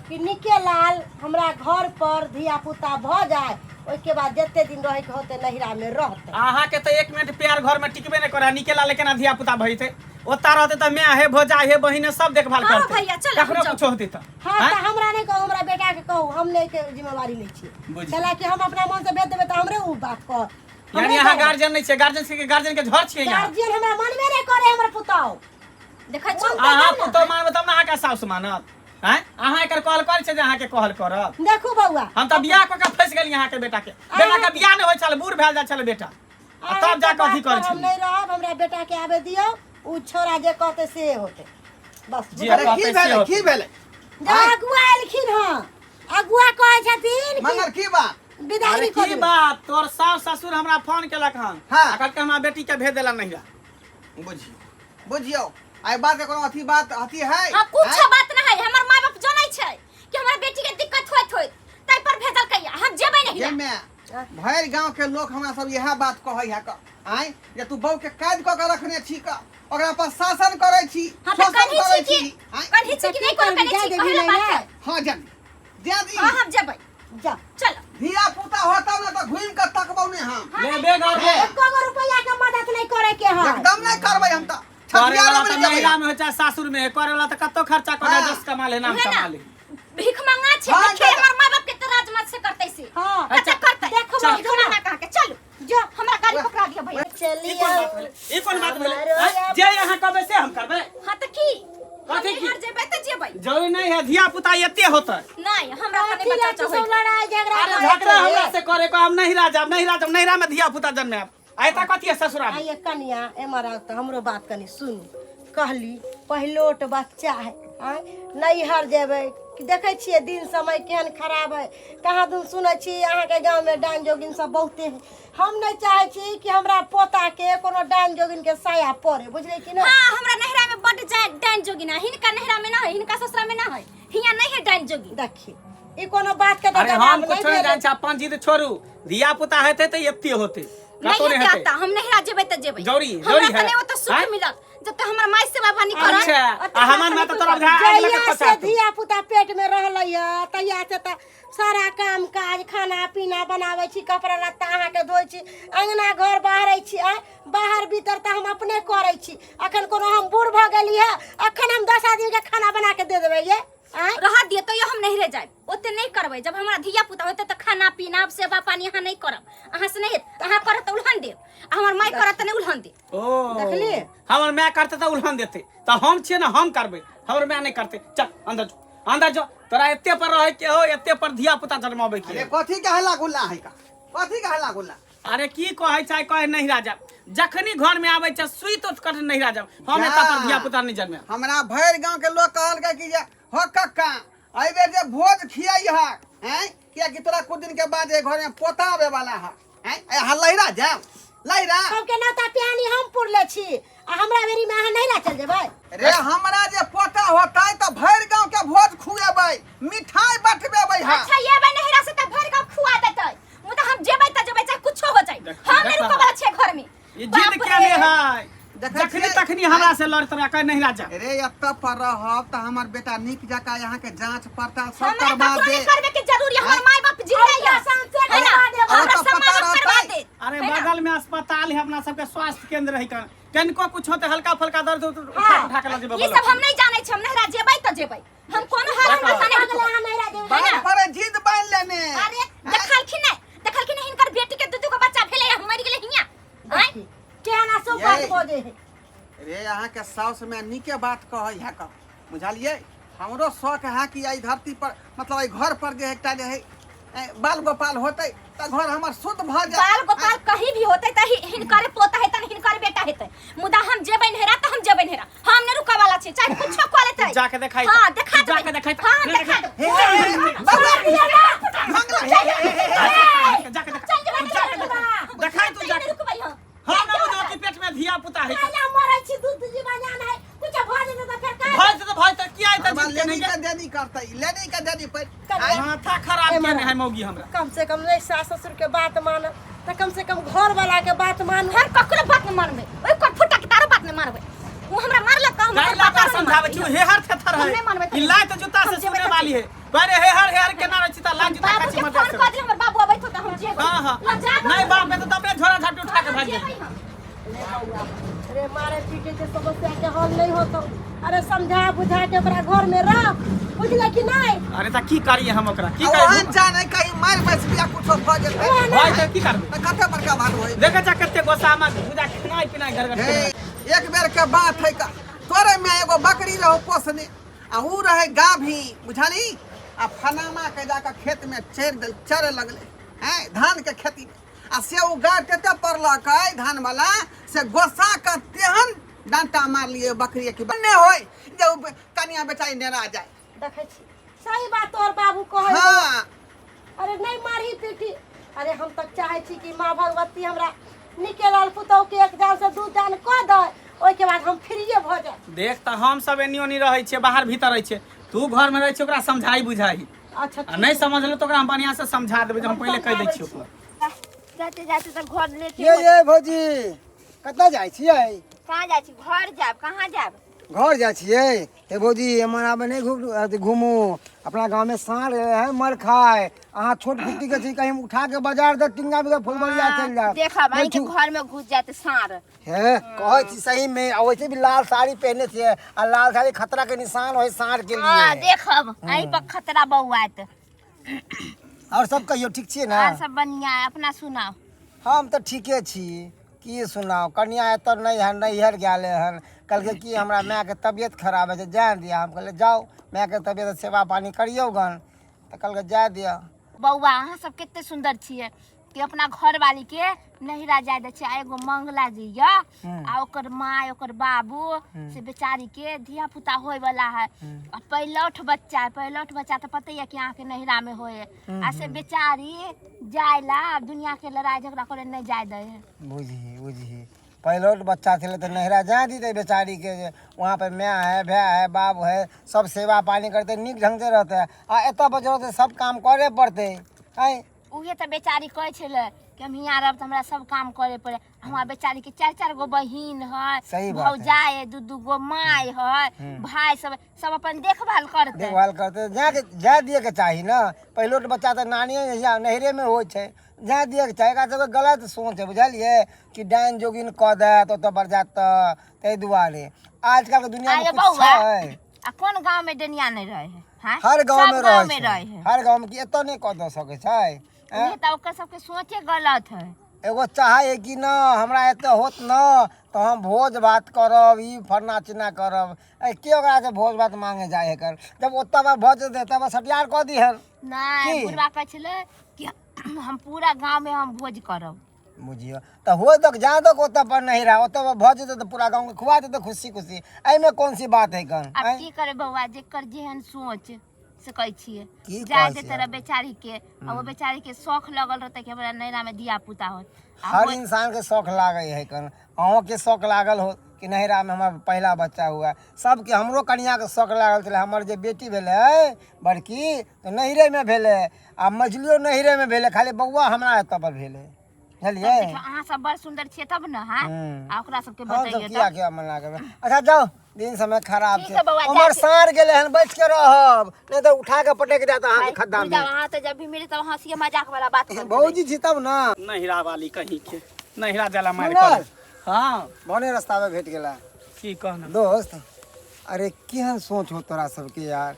कि निके लाल हमरा घर पर धिया पुता भऽ जाय, ओहिके बाद जते दिन रहैके होतै नहिरा में रहतै। अहाँके तऽ एक मिनट प्यार घर में टिकबे नहि करै, निके लाल केना धिया पुता भइतै? ओतऽ रहतै तऽ माय हे, भौजा हे, बहिन हे, सब देखभाल हाँ, करतै। भैया, चल, कखनो जाउ। कुछो होतै तऽ हाँ आँय? तऽ हमरा नहि कहू, हमरा बेटा के कहू, हम नहि के जिम्मेवारी लै छियै। बुझि। कैला कि हम अपना मन से भेज देबै तऽ हमरे उ बात कहत। यानी हमरे अहाँ कहत। गार्जियन नहि छियै, गार्जियन के गार्जियन के झड़ छियै यहाँ। गार्जियन हमरा मनबे नहि करे हमर पुतहु। देखै छौ अहाँ पुतहु मानबै तब ने अहाँके साउस मानत। आँय, अहाँ एकर कहल करै छै जे अहाँके कहल करत? देखू बौआ, हम तऽ बियाह कऽ के फँसि गेलियै अहाँके बेटा के। बेटा के बियाह नहि होइ छल, बूढ़ भेल जाइ छल बेटा, आ तब जा कऽ अथी करै हम छलियै। नहि रहब, हमरा बेटा के आबे दियौ, उ छोरा जे कहतै से होतै बस। जी, अरे कहतै की से भेलै? होतै। की भेलै? जे अगुआ एलखिन हँ, अगुआ कहै छथिन कि मंगल की बात? विदागरी अरे कऽ की देबै। बात, तोर सास ससुर हमरा फोन केलक हन। हाँ। आ कहलकै हमरा बेटी के भेज देला नहिरा। बुझियौ बुझियौ, एहि बात के कोनो अथी बात अथी है? हाँ कुछ आँय? बात ना है, हमर माय बाप जनै छै कि हमरा बेटी के दिक्कत होइत होइत ताहि पर भेजल कैया, हम जेबै नहीं। जाहिमे भरि गांव के लोग हमरा सब इएह बात कहै है क आँय जे तू बहू के कैद कऽ के रखने छी क, ओकरा पर शासन करै छी, हाँ तऽ शोषण कन्ही करै छी छी। कि आँय? कन्ही छी कि नहीं कोनो करबी, कन्ही जा छी देबी कहै ला नहीं बात ना। है। हाँ जानी दे दी। हाँ हम जेबै, जा चल। धिया पुता होतौ ने तऽ घुमि कऽ तकबौ ने हम। ले बेघर ले। एको गो रुपैआ के मदद नहीं करे के है। एकदम नहीं करबै हम तऽ। करे छठियारो वाला में तऽ नहि जेबै। नैहरा में हो चाहे सासुर में, करे वाला तऽ कतौ खर्चा करे, हाँ। जस कमा ले नाम उहे ना, कमा ले। भीख मंगा छै हाँ, देखिए चल। हमर माय बाप के तो राजमत से करतै से। हाँ। कते करतै? देखो चल, चल। भीख मंगा कहाँ के, चलू जो हमरा गाड़ी पकड़ा दिया भैया। ई चलिए। कोन बात भेलै? ई कोन बात भेलै? आँय? जे अहाँ कहबै से हम करबै? हाँ तऽ की हम कथी की? नैहर जेबै तऽ जेबै। जरूरी नहीं है धिया पुता एते होतै। नहीं हमरा तऽ कथी नहीं ला बच्चा तू होइत। सब लड़ाई झगड़ा अरे करै झगड़ा छै? हमरा से करे को, हम नहिरा जाब, नहिरा जाब, नहिरा में धिया पुता जन्मायब, आ एतऽ कथी है ससुरा में? आइए कनिया एमहर आउ तऽ हमरो बात कनि सुनू। कहली पहिलोट बच्चा है, आँय नैहर जेबै कि देखै छियै दिन समय केहन खराब है, कहाँ दिन सुनै छी अहाँके गाँवमे डाइन जोगिन सब बहुते है। हम नहि चाहै छी कि हमरा पोताके कोनो डाइन जोगिनके साया पड़े, बुझलियै कि नहि? हाँ हमरा नैहरा में बड डाइन जोगिन है, हिनका नैहरा में ना है, हिनका ससुरा में ना है, हियां नहीं है डाइन जोगिन। देखी ई कोनो बात के तऽ अरे जवाब हम नहि कुछो नहीं भेलै। जान छी, अपन जिद छोड़ू, धिया पुता हेतै तऽ एते होतै, नहीं कतौ नहीं हेतै हेतै। आता, हम नैहरा जेबै तऽ जेबै। जरूरी, हमरा जरूरी तऽ है। नहि ओतऽ सुख आँय? मिलत जब तक हमर माय सेवा पानी करत। अच्छा, ओतऽ आ हमर हमरा माय तऽ तोरा कोइ बुझा आगि लऽ जहिया के से पछाड़तौ। धिया पुता पेट में रहलै हँ तहिया से तऽ सारा काम काज खाना पीना बनाबै छी, कपड़ा लत्ता अहाँके धोइ छी, अङ्गना घर बाहरै छी, आँय बाहर भीतर तऽ हम अपने करै छी। अखन कोनो हम बूढ़ भऽ गेली हँ, अखन हम 10 आदमीके खाना बना के दे देबै ये? आँय? रह दियौ तैयो हम नैहरे जायब, ओते नहीं करबै। जब हमरा धिया पुता होतै तऽ खाना पीना सेवा पानी अहाँ नहीं करब, अहाँ से नहीं हेत। अहाँ करत तऽ उलहन देब, आ हमर माय करत तऽ नहीं उलहन देब। ओ देखलियै? हमर माय करतै तऽ उलहन देतै, तऽ हम छियै ने, हम करबै, हमर माय नहीं करतै। चल अंदर जो, अंदर जो, तोरा एते पर रहै के हो, एते पर धिया पुता जन्माबै के अरे हो। कथी के हल्ला गुल्ला है का? कथी के हल्ला गुल्ला? अरे की कहै छै, कहै नहिरा जाब, जखनी घर में आबै छै सुइत उठ कर नहिरा जाब, हम जा। एतऽ पर धिया पुता नहीं जन्मे। हमरा भरि गांव के लोग कहलकै कि जे हो कक्का एहि बेर जे भोज खियाई है, हैं, कियाकि तोरा कुछ दिन के बाद एहि घर में पोता आबे वाला है, हैं, अहाँ लहिरा जाब, लहिरा। सबके नौता पिहानी हम पुरले छी आ हमरा बेरी में अहाँ नहिरा चल जेबै? रे हमरा जे पोता होतै तऽ भरि गांव के भोज खुएबै, मिठाई बटबेबै है। अच्छा ये नैहरा से तऽ भरि गाँव खुआ देतै, मुदा हम जेबै तऽ जेबै, चाहे कुछो हो जाए, देख- हम नहीं देख रुकऽ वाला छियै घर में। ई जिद बाप केने रे। है, देखै जखनी छियै? तखनी हमरा से लड़त रहे, कहे नहिरा जा। रे एतऽ पर रहब तऽ हमर बेटा नीक जकाँ यहाँ के जांच पड़ताल सब हमरा करवा ककरो दे। नहीं करबे के जरूरी, हमर आँय? माय बाप जिंदा है, अल्ट्रासाउंड से है ना? करवा देब। हमरा अरे तऽ सब माय पता बाप करवा रहतै। देत। अरे है ना? बगल में अस्पताल है, अपना सबके स्वास्थ्य केंद्र है, कनिको कुछ होते हल्का फुल्का दर्द होते उठा हाँ। उठा के लऽ जेबै ई बगल सब हम नहीं जानै छी, हम नहिरा जेबै तऽ जेबै, हम कोनो हाल में नहीं अगला रुकबै। अहाँ नहिरा जेबै। है ना? बात पर जिद बान्हि लेने। अरे देखलखिन नहीं, देखलखिन नहीं, हिनकर बेटी के दू दू गो बच्चा भेलै, हम मरि गेलै। केहनो बात बजै है। रे अहाँके साउस में नीके बात कहै है कऽ, बुझलियै? हमरो शौक है कि एहि धरती पर, मतलब एहि घर पर जे एकटा जे है बाल गोपाल होतै तऽ घर हमर शुद्ध भऽ जाय। बाल गोपाल कहीं भी होतै तऽ हिनकरे पोता हेतै, हिनकर बेटा हेतै, मुदा हम जेबै नेहरा तऽ हम जेबै नेहरा, हम नहि रुकऽ वाला छी, चाहे कुछो कऽ लेतै। जाके देखाइ। हाँ, देखा देबै। जाके देखाइ। हाँ, देखा देबै। हे, हे, हे, बाबा, मंगला, हे, हे, हे, हे। जाके देखा। चल जेबै जाके नेहरा। देखाइ तू जाके। नहि रुकबै हम। हम ना बुझो कि पेट में धिया पुता है। काला मरै छी, दूध जीवा जान है, कुछ भऽ जेतै तऽ फेर का? भय से तो भय तऽ किया आइ हमरा तऽ जिद लेनी केने के देनी करतै, लेनी के देनी पर करिया। माथा खराब केने है मौगी हमरा। कम से कम नहीं सास ससुर के बात मान तऽ कम से कम घर वाला के बात मान। हम ककरो बात नहि मानबै, ओहि कटफुटा के तारो बात नहि मानबै। ओ हमरा मारलक तऽ हम गाय ओकर ला बात कर नहि समझावे मानबै। छी, हेहर थेथर हम है नहि मानबै तऽ ई लात जूता हम से जेबै सुने तऽ वाली है। अरे हेहर हेहर केना रहै छी तऽ लात जूता बाबू खाची के मर फोन जाय। कऽ दियौ, हमर बाबू अबैत होत, हम जेबै। हां हां लऽ जा कऽ। नहीं बाप है तो अपने झोरा झाटी उठा के भाग जेबै जेबै। हम। अरे मारे पीटे के समस्या के हल नहीं होतो। अरे समझा बुझा के ओकरा घर में रख, बुझले कि नहीं? अरे तऽ की करिए हम ओकरा, की आ करिए? ओहन जाने कहीं मारि बैस बिया कुछो भऽ जेतै भाई तऽ की करबै? तऽ कते बड़का बात होइ। देखै छ कते गोसा में बुझा खेनाइ पिनाइ घर घर। हे, एक बेर के बात है का, तोरे में एगो बकरी रहो पोसने आ ऊ रहे गाभी, बुझली? आ फनामा के जाके खेत में चढ़ दल, चरे लगले हैं धान के खेती में, आ से ऊ गाय कते पड़लक धान वाला से गोसा के तेहन डांटा मारलिए बकरी के नहीं होय जे ऊ कनिया बेचारी नेरा जाए। देखै छी, सही बात तोहर बाबू कहै। हाँ। अरे नहीं मारही पीटी। अरे हम तक चाहे छी कि माँ भगवती हमरा निके लाल पुतहु के एक जान से दू जान कऽ दे, ओहिके बाद हम फ्रीये भऽ जाए। देख तऽ हम सब एनी ओनी रहै छियै, बाहर भीतर रहै छियै, तू घर में रहै छियै, ओकरा समझाई बुझाई। अच्छा। आ नहीं समझलो तऽ ओकरा हम बढ़िया से समझा देबै, जे हम पहिले कहि दै छियै ओकरा। जाते जाते तऽ घर लेटे। ये भौजी, कतऽ जाइ छियै? कहाँ जाइ छी? घर जायब, कहाँ जायब? घर जाइ छियै? हे भौजी, एमहर आबे नहि घूम घूमू, अपना गाँवमे साँढ़ है मर खाय। अहाँ छोट खुट्टी के छी, कहीं उठा के बाजार दे टिंगा बिगा फुलबरिया चलि जायब। देखब अहीं के घर में घुस जाते साँढ़। हे, कहै छी सही में, आ वैसे भी लाल साड़ी पहने छियै, आ लाल साड़ी खतरा के निशान होइ साँढ़ के हाँ लिए। देखब अहीं पर खतरा बौआत। और सब कहियौ, ठीक छियै ने? आर सब बढ़िया है, अपना सुनाओ। हम तऽ ठीके छी, की सुनाउ? कनिया एतऽ नहि हन, नैहर गेल हन। कहलकै कि हमरा मायके तबियत खराब है, जाए दिअ। हम कहलियै जाउ, मायके तबियत सेवा पानी करियौ गन, तऽ कहलकै जाए दिअ। बौआ, अहाँ सब कते सुंदर छियै कि अपना घरवाली के नैहरा जाय दै छियै। आ एगो मंगला जी य आ ओकर माय ओकर बाबू से बेचारी के धिया पुता होय वाला है, आ पहिलौठ बच्चा है। पहिलौठ बच्चा तऽ पते यऽ कि अहाँके नैहरा में होय है, आ से बेचारी जाय ला दुनिया के लड़ाई झगड़ा करे नहीं जाय दै है। बुझही बुझही, पहिलौट बच्चा छलै तऽ नैहरा जाए दितै बेचारीके, जे वहाँ पे माय है, भाय है, बाप है, सब सेवा पानी करतै, नीक ढङ्गसँ रहतै, आ एतऽ पर रहतै सब काम करे पड़तै। आँय, उहे तऽ बेचारी कहै छलै कि हम हियाँ रहब तऽ हमरा सब काम करे पड़े। हमरा बेचारी के चारि चारि गो बहिन है, सही बात है। भौजाइ है, दू दू गो माय है, भाय सब, सब अपन देखभाल करतै। देखभाल करतै, जाए जाए दिएके चाही ने। पहिलौट बच्चा तऽ नानिए या नैहरेमे होइ छै, जाए दिएके चाही। एकरा सबके गलत सोच है, बुझलियै? कि डाइन जोगिन कऽ देत ओतऽ पर जायत तऽ, ताहि दुआरे आजकलके दुनियामे आये किछु बौआ, छै। आ कोन गाँव में डनिया नहीं रहे है? हाँ? हर गाँव सब में गाँव रहै में छै, रहे है। हर गाँव में। कि एतऽ नहि कऽ दऽ सकै छै? आँय? उहे तऽ ओकर सबके सोचे गलत है। एगो चाहै है कि न हमरा एतऽ होत न तऽ हम भोज भात करब, ई फलना चिलना करब। ए के ओकरा से भोज भात मांगे जाय है? कर जब ओतऽ बा भऽ जेतै तब सटियार कऽ दिहन। नहीं, की? बुढ़वा कहै छलै कि हम पूरा गाँव में हम भोज करब। बुझियौ तऽ हो तक जा तक ओतऽ पर नहीं रहा, ओतऽ पर भऽ जेतै तऽ पूरा गाँवके खुआ देतै खुशी खुशी। एहिमे कोन सी बात है कन? आब आँय? की करे बौआ, जेकर जेहन सोच से कहै छियै। की जाय कहै देते छियै? रह बेचारी के, आ ओ बेचारी के शौख लगल रहतै कि हमरा नैहरा में धिया पुता होत। आ हर इंसान के शौक लागै है कन। अहूँके शौक लागल हो कि नैहरामे हमर पहिला बच्चा हुए। सबके, हमरो कनिआँके शौक लागल छलै। हमर जे बेटी भेलै बड़की तऽ नैहरेमे भेलै, आ मझलियो नैहरेमे भेलै, खाली बौआ हमरा एतऽ पर भेलै, बुझलियै? देखियौ, अहाँ सब बड़ सुंदर छियै तब ने। हाँ, आ ओकरा सबके हम सब बतैयौ। किया तऽ किया मना करबै? अच्छा जाउ, दिन समय खराब ठीक छै। है बौआ, जाइ उमर छी। साँढ़ गेलै हन, बचि के रहब, नहि तऽ उठा के पटकि देत अहाँके खद्दा बुझि जाउ, मे। अहाँ तऽ जब भी मिले तब हंसी मजाक वाला बात करैत रहै। भौजी छी तब ने। नैहरा वाली कहीं के नैहरा जाला मार मंगल। कर। हाँ, भने रास्ता में भेट गेला। की कहना दोस्त? अरे केहन सोच हो तोरा सबके यार?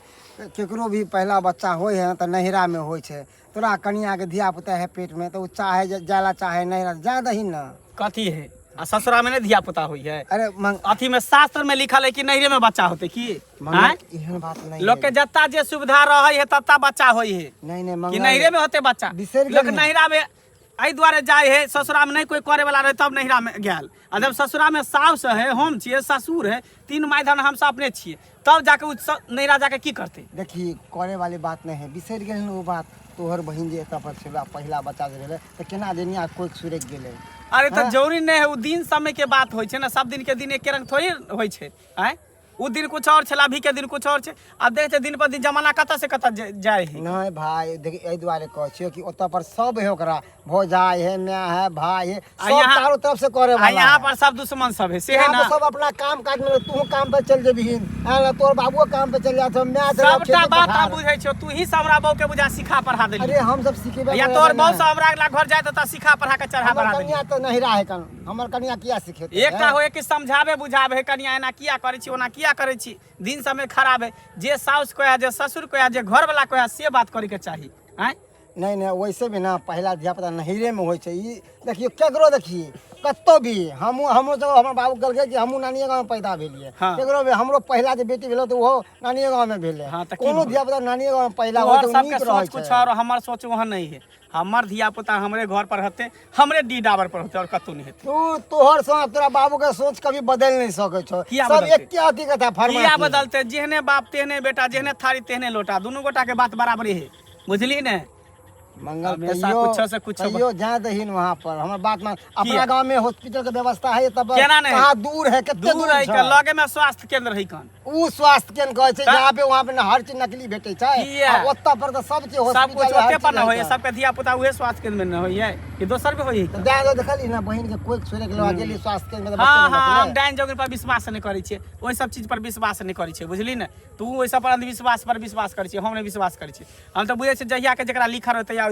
केकरो भी पहिला बच्चा होइ है तऽ नैहरामे होइ छै। तोरा कनियाके धिया पुता है पेटमे तऽ ओ चाहे जाय ला चाहे नैहरा, जाय दही ने। कथी है? आ ससुरा में नहीं धिया पुता हुई है। अरे मंग अथी में शास्त्र में लिखल है कि नैहरे में बच्चा होते की मंगल आँय? एहन बात नहीं लोग के है। जत्ता जे सुविधा रहे है तत्ता बच्चा होई है। नहीं नहीं मंगल कि नैहरे में होते बच्चा। बिसरि लोग गेलियै। नैहरा में एहि दुआरे जाय है, ससुरा में नहीं कोई करे वाला रहे तब नैहरा में गेल। आ जब ससुरा में साउस है, हम छियै, ससुर है, तीन मायधन हम सब अपने छियै, तब जाके उ नैहरा जाके की करते? देखी करे वाली बात नहीं है, बिसरि गेल ओ बात। तोहर बहिन जे एतऽ पर छलै, पहिला बच्चा जे भेलै तऽ केना दुनिया कोइ सुरकि गेलै। अरे तऽ जरूरी नहि है, ओ दिन समय के बात होइ छै ने, सब दिन के दिन एके रंग थोड़ी होइ छै। आँय, ओ दिन कुछ और छलै, अभी के दिन कुछ और छै। आब देखै छै दिन पर दिन जमाना कतऽ से कतऽ जाइ है। नहीं भाई देखी एहि दुआरे कहै छियौ कि ओतऽ पर सब है, ओकरा भौजाई है, my है, भाई है, आ सब यहाँ चारों तरफ से करे आ वाला यहाँ है। पर सब दुश्मन सब है, से है यहाँ ना। पर सब अपना काम काज में, तू काम पे चल जेबही, आँ, तोहर बाबुओ काम पे चल जात, my चल जात, सबटा खेत बात पथार। हम बुझै छियौ, तू ही सब हमरा बहू के बुझा सिखा पढ़ा देली। अरे हम सब सिखेबे या करे तोहर ना। बहू सब हमरा अगला घर जाय तऽ सिखा पढ़ा के चढ़ा हमर बढ़ा देली। कनिया तऽ नहीं रहे कन, हमर कनिया किया सिखेतै? एकटा होय कि समझाबे बुझाबे है, कनिया एना किया करै छी, ओना किया करै छी, दिन समय खराब है। जे साउस कहै, जे ससुर कहै, जे घरवाला कहै, से बात करे के चाही। आँय? नहीं नहीं वैसे भी ना पहिला धियापुता नहिरे में होइ छै। ई देखियौ केकरो देखिए कतौ भी, हमहूँ हमरो सब हमर बाबू कहलकै कि हमहूँ नानिये गाँवमे पैदा भेलियै। हाँ। केकरो भी हमरो पहिला जे बेटी भेलै तऽ ओहो नानिये गाँवमे भेलै। हाँ, तऽ की कोनो भेलै? धियापुता नानिये गाँवमे पैदा होइ तोहर तऽ ओ सबके नीक रहै सोच कुछ छै। और हमर सोच वहाँ नहीं है। हमर धिया पुता हमरे घर पर होते, हमरे डी डाबर पर होते और कतौ नहीं हेतै। तू तोहर सोच तोरा बाबू के सोच कभी बदल नहीं सकै छौ। किया सब बदलतै? एके अथी के था फरमाइश। किया बदलते? जेहने बाप तेहने बेटा, जेहने थारी तेहने लोटा, दुनू गोटा के बात बराबरी है, बुझली ने? मंगल हमेशा तैयो कुछो से कुछो तैयो जा दहीन वहाँ पर हमर बात मान। अपना किया? गांव में हॉस्पिटल के व्यवस्था है तब केना नहीं? कहाँ दूर है, कते दूर दूर है छै? के लगे में स्वास्थ्य केंद्र है कन। उ स्वास्थ्य केंद्र कहै छै तऽ? जहाँ पे वहाँ पे न हर चीज नकली भेटै छै। किया? आ ओतऽ पर तऽ सब चीज सब हॉस्पिटल कुछ हर ओते चीज पर न रहै होइए, छै। सबके धिया पुता उहे स्वास्थ्य केंद्र में न होइए कि दोसर में होइए? तऽ दए दो देखली ना बहिन के कोइ छोड़े के लगा गेली स्वास्थ्य केंद्र में तऽ हाँ बच्चे हाँ, हम ने डाइन जोगिन पर विश्वास नहीं करै छियै, ओहि सब चीज पर विश्वास नहीं करै छियै, बुझली ने? तू ओहि सब पर अंधविश्वास पर विश्वास करै छियै, हम नहि विश्वास करै छियै। हम तऽ बुझै छियै जहिया के जकरा लिखल रहै तहिया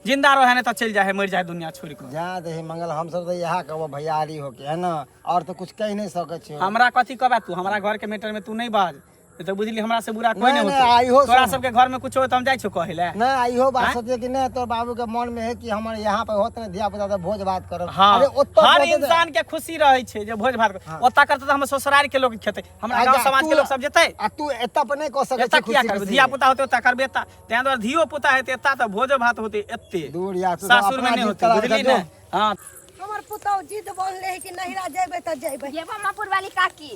जिंदा रहे नहि तऽ चलि जाइ है, मरि जाइ दुनिया छोड़ि कऽ। जा दही मंगल, हम सब तऽ इएह कहबो भैयारी होके है ना, और तऽ कुछ कहि नहि सकै छियै। हमरा कथी कहबे तू? हमरा घर के मैटर में तू नहीं बाज, नहीं तऽ बुझली हमरा से बुरा कोई नहीं, नहीं नहीं, होतो। आइहो तोरा सुन। सबके घर में कुछ हो तऽ हम जाइ छियौ कहै लए। नहीं इहो बात आँय? सोचे कि नहीं तोर बाबू के मन में है कि हमर यहाँ पे होत नहीं धिया पुता तऽ भोज भात करब। हाँ, अरे ओतऽ हर पहुँचते- इंसान के खुशी रहै छै जे भोज भात हाँ। ओतऽ करतै तऽ हमर ससुरारि के लोग खेतै, हमरा आ गाँव जा, समाज के तू- लोग सब जेतै। आ तू एतऽ पर नहीं कऽ सकै एतऽ छी किया खुशी करबै? खुशी। धिया पुता होतै ओतऽ करबै एतऽ, ताहि दुआरे धियो पुता हेतै एतऽ तऽ भोजो भात होतै एते, दूर या तू सब सासुर में अपना नहीं जिद होतै, चला बुझली जो। ने? हाँ। हमर पुतहु जिद बनले है कि नहिरा जेबै तऽ जेबै। ये मामापुर वाली काकी।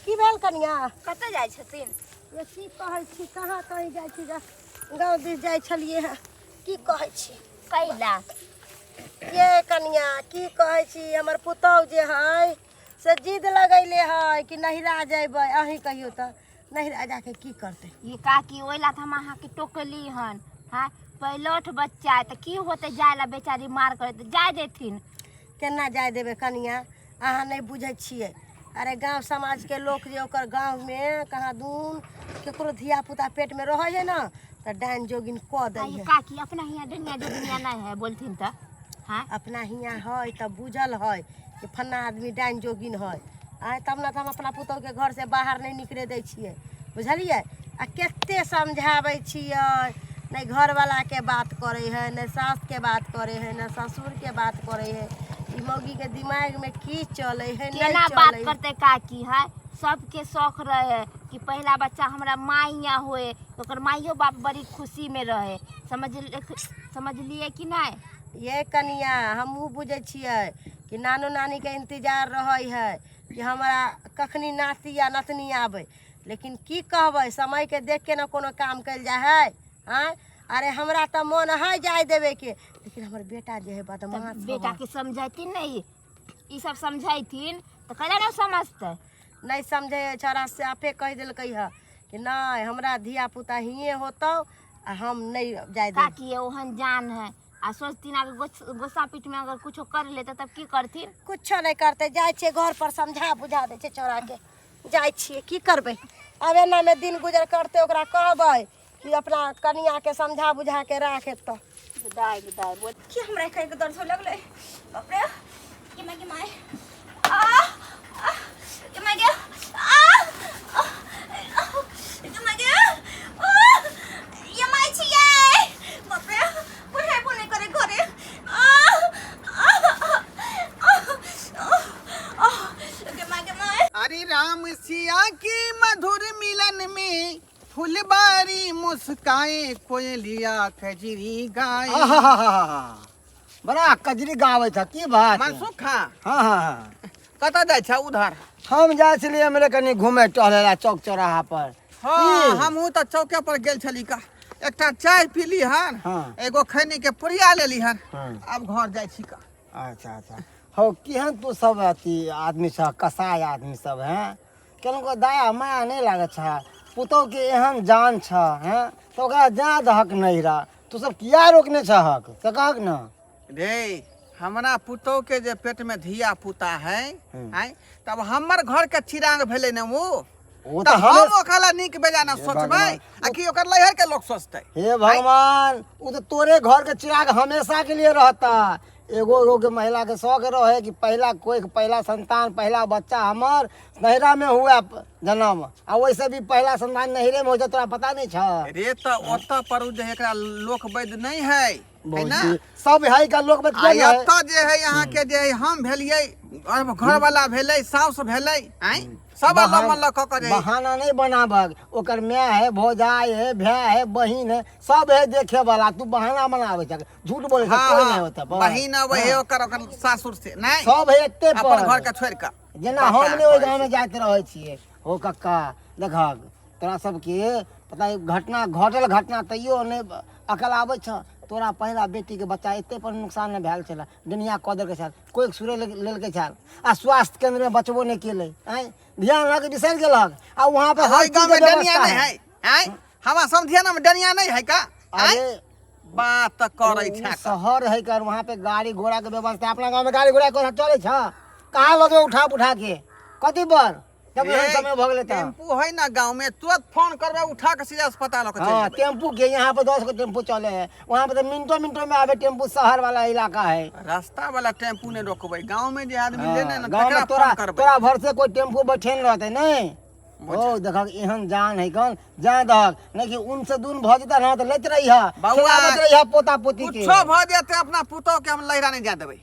की भेल कनिया? कतऽ जाइ छथिन? ये की कहै छी, कहाँ कहीं जाइ छी, गाँव दिस जाइ छलियै हँ। की कहै छी? कैला? ये कनिया की कहै छी, हमर पुतहु जे है से जिद लगैले है कि नहिरा जेबै। अहीं कहियौ तऽ नहिरा जाके की करतै? ये काकी ओहि ला तऽ हम अहाँके टोकली हन। हाँ, पहिलौठ बच्चा है तऽ की होतै जाय ला, बेचारी मार करे तऽ जाय देथिन। केना जाय देबै कनिया, अहाँ नहि बुझै छियै। अरे गाँव समाजके लोक जे ओकर गाँवमे कहाँ दून केकरो धिया पुता पेटमे रहै है ने तऽ डाइन जोगिन कऽ दै आ ये है। काकी अपना हियाँ डनिया जोगिनिया नहीं है बोलथिन तऽ? हाँ, अपना हियाँ है तऽ बुझल है कि फन्ना आदमी डाइन जोगिन है। आँय, तब ने तऽ हम अपना पुतहुके घरसँ बाहर नहि निकले दै छियै, बुझलियै? आ कते समझाबै छियै, नहि घरवलाके बात करै है, नहि सासके बात करै है, नहि ससुरके बात करै है। ई मौगीके दिमागमे की चलै है नहि केना बात चलै है। करते काकी? है सबके शौक रहे कि पहिला बच्चा हमरा माँ हियाँ होए, ओकर माइयो बाप बड़ी खुशी में रहे, समझलिए कि नहीं? ये कनिया हमहूँ बुझै छियै कि नानो नानीके इंतजार रहै है कि हमरा कखनी नाती या नतनी आबै, लेकिन की कहबै, समयके देख के ने कोनो काम कयल जाइ है। आँय, अरे हमरा तऽ मन है जाय देबेके, लेकिन हमर बेटा जे है बदमाश। बेटा के समझैथिन नहीं, ई सब समझैथिन तऽ कैला ना समझतै? नहीं समझै है छौड़ा, साफे कहि देलकै है कि नहि हमरा धिया पुता हिये होतौ आ हम नहीं जाय देब। काकी ओहन जान है आ सोचथिन अगर गुस्सा पीठ में अगर कुछो कर लेते तब की करथिन? कुछो नहीं करते, जाइ छियै घर पर समझा बुझा दै छियै छौड़ाके, जाइ छियै। की करबै, आब एनामे दिन गुजर करतै। ओकरा कहबै कि अपना कनियाके समझा बुझा के राख एतऽ। दाय दाय बोल की हमरा एकाएक दर्द होए लगलै, बाप रे, के my के my, आ आ, के my गे, आ आ, के my गे, आ ये my छियै, बाप रे, पढ़ाइ नहि करे घरे, आ आ आ, आ, सिया की मधुर मिलन में फुलबारी मुस्काए कोयलिया खजरी गाए। आहाहाहा। बड़ा कजरी गाबै छ की बात? मनसुखा। हाँ हाँ हाँ। कतऽ जाइ छ उधर? हम जाइ छलियै हमरे कनि घुमे टहले ला चौक चौराहा पर। हाँ। की? हमहूँ तऽ चौके पर गेल छली का, एकटा चाय पीली हन। हाँ। एगो खैनी के पुड़िया लेली हन। हाँ। आब घर जाइ छी का। अच्छा अच्छा, हौ केहन तू सब अथी आदमी छ, कसाय आदमी सब हैं, केनको दया माया नहि लागत छ। पुतहु के एहन जान छ हैं तऽ ओकरा जा दहक नैहरा, तू सब किया रोकने छहक से कहक न। रे हमरा पुतहु के जे पेट में धिया पुता है हम्म। आँय, तब हमर घर के चिरांग भेलै ने ओ। ओ तऽ तऽ हम हमे ओकरा ला नीक बेजा ना हे सोचबै भगवान। आ कि ओकर लहर के लोग सोचतै? हे भगवान, ओ तऽ तोरे घर के चिराग हमेशा के लिए रहता। एगो एगो के महिला के शौक रहे कि पहला कोई पहला संतान पहला बच्चा हमर नैहरा में हुआ जन्म, आ वैसे भी पहला संतान नैहरे में हो जाए, तोरा पता नहीं छ? रे तऽ ओतऽ पर उ जे एकरा लोक वैद्य नहीं है, है ना? बहुत सब है का लोक वैद्य आ क्यों नहीं है? एतऽ जे है यहाँ के जे है हम भेलियै, घर वाला भेलै, साउस भेलै, आँय सब बहाना- अलग अलग कऽ कऽ जे है। बहाना नहीं बनाबक, ओकर माय है, भौजाई है, भाय है, बहिन है, सब है देखे वाला। तू बहाना बनावे छ, झूठ बोले छ। हाँ, कोई हाँ, नहीं होता बस। बहिन अबै है हाँ, ओकर ओकर सासुर से नहीं सब है एते अपन पर घर के छोड़ि कऽ जेना हम ने ओहि गाँव में जाइत रहै छियै। हो कक्का, देखहक तोरा सबके पता है, घटना घटल घटना तैयो नहि अकल आबै छ तोरा। पहिला बेटीके बच्चा एते पर नुकसान नहि भेल छलै, दुनिया कऽ देलकै छल, कोइ सुरे लेलकै छल आ स्वास्थ्य केन्द्रमे बचबो नहि केलै। आँय, ध्यान लऽ बिसरि गेलक आ वहाँ पर हर ओहि गाँव चीजके में डनिया व्यवस्था नहीं है। है आँय, हमरा समधियाना में डनिया नहीं है का आँय? अरे बात करै उ छै शहर है कर, वहाँ पे गाड़ी घोड़ा के व्यवस्था। अपना गाँव में गाड़ी घोड़ा कोना चलै छ? कहाँ लऽ जेबै उठा उठा के, कथी पर जब एहन समय भऽ गेलै तऽ? टेम्पू है ना गाँव में, तुरंत फोन करबै, उठा के सीधा अस्पताल लऽ के चलि हाँ जेबै। टेम्पू के यहाँ पर 10 गो टेम्पू चले है, वहाँ पे तो मिनटों मिनटों में आवे टेम्पू, शहर वाला इलाका है। रास्ता वाला टेम्पू नहीं रोकबै, गाँव में जे आदमी लेने हाँ, ने गाँव तकरा में तोरा फोन करबै। तोरा भर से कोई टेम्पू बैठे नहीं रहते नहीं। ओ देखक एहन जान है कन जान दहक नहीं कि उन से दून भऽ जेता ना तऽ लैत रही है, बउआ, खिलाबैत रही है पोता पोती के। कुछो भऽ जेतै अपना पुतोह के हम लहरा नहीं जाय देबै।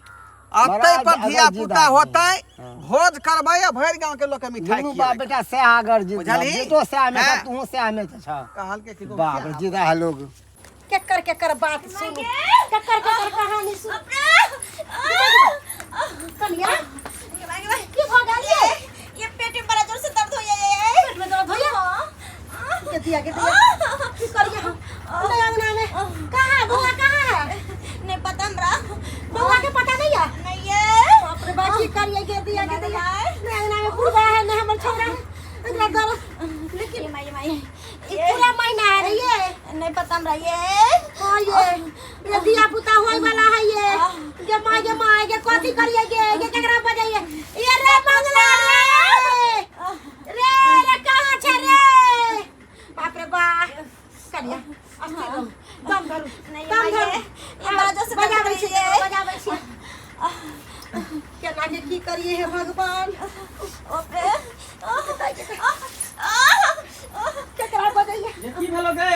अतै बड़ा पर धिया अगर जिद पुता आदमी। होतै हाँ। भोज करबै आ भरि गाँव के लोग के मिठाई दुनू बाप खिएबै। बेटा सएह अगर जिद बुझलही? बेटो सएह में हाँ। तू सएह में छ। कहलकै कि बाप रे, जिदा है लोग। केकर केकर बात सुनू, केकर केकर कहानी सुनू। कनिया, की भऽ गेल ये? ये पेट में बड़ा जोर से दर्द हो ये। पेट में दर्द होइए? के दिया, के दिया, की करिए हम? नहीं अंगना में कहाँ बउआ कहाँ है? नहीं पता हमरा। बउआ के पता नहीं है? नहीं ये। बाप रे बाप, की करिए? के दिया, के दिया, नहीं अंगना में बुढ़वा है, नहीं हमर छोरा है, एकरा दर्द लेकिन ये माई माई। ई पूरा महीना है रे ये। नहीं पता हमरा ये। हाँ ये ये दिया पुता होय वाला है ये। गे माय, गे माय, गे कथी करिए गे? गे केकरा बजाइए ये? रे मंगला रे, रे रे कहाँ छे रे? बाप रे बाप, कनिया अस्थिर रहू, दम धरू। नहीं, दम माय, धरू। ये बड़ा जोर से दर्द बजाबै छी। करिए। बजाबै छी, केना के की करिए हे भगवान? ओपे। केकरा बजाइए? ये की भेलो गे,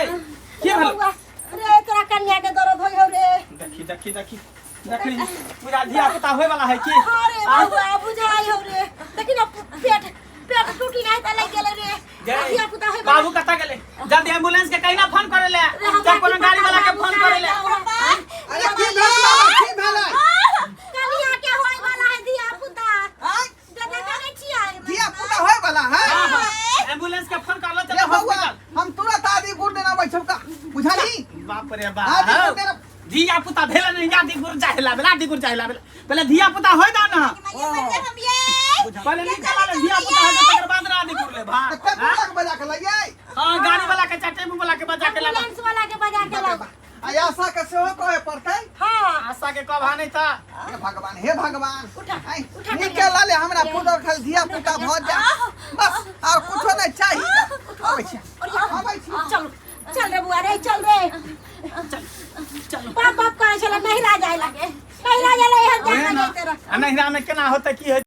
की भेलो? बउआ रे, तोरा कन्या के दर्द होय हौ रे। देखी देखी देखी देखी, पूरा धिया पुता होय वाला है की? अरे बउआ, बुझाइ हौ रे, देखी ना पेट पेट टूटी नहीं त लागि गेलै रे। गे, धिया पुता होय। बाबू कतऽ गेलै? जल्दी एम्बुलेंस के कहिना फोन करे ले, रे, हमरा चाहे कोनो की गाड़ी पता वाला के बाबू फोन कहाँ करे ले। है? अरे की भेल बाबा, की भेलै? कनिया के होय वाला है धिया पुता। आँय? दादा करै छियै। धिया पुता होय वाला है? हाँ, हाँ, एम्बुलेंस के फोन कर लो, रे चलो बउआ, हॉस्पिटल। हम तुरंत आदि गुड़ देना बैठब का, बुझलही? बाप रे आदि बाप, गुड़ देना। धिया पुता भेल नहीं आदि गुड़ जाहिला भेल, आदि गुड़ जाहिला भेल। पहले धिया पुता होय दा ना। हम ये पहले निकल ले, धिया पुता होय तकर बाद ना आदि गुड़ ले भा। तऽ टेम्पू लग बजा के लइयै। हां, गाड़ी वाला के चाहे टेम्पू वाला के बजा के लाबा। एम्बुलेंस वाला के बजा के लाओ। आ आशा के सेहो कहे पड़तै। हाँ। आशा के कब नहीं था। हे भगवान, हे भगवान। उठा, आँय, उठा। निके लाले हमरा पुतोह खाली धिया पुता भऽ जाय बस, और कुछो नहीं चाही। आबै छी, आबै छी। चल चल रे बुआ रे, चल रे। बाप बाप कहै छलै नहिरा जाय ला, नहिरा जाय ला, एहन जाय ला जैते रह। आ नहिरा में केना होतै, की होतै?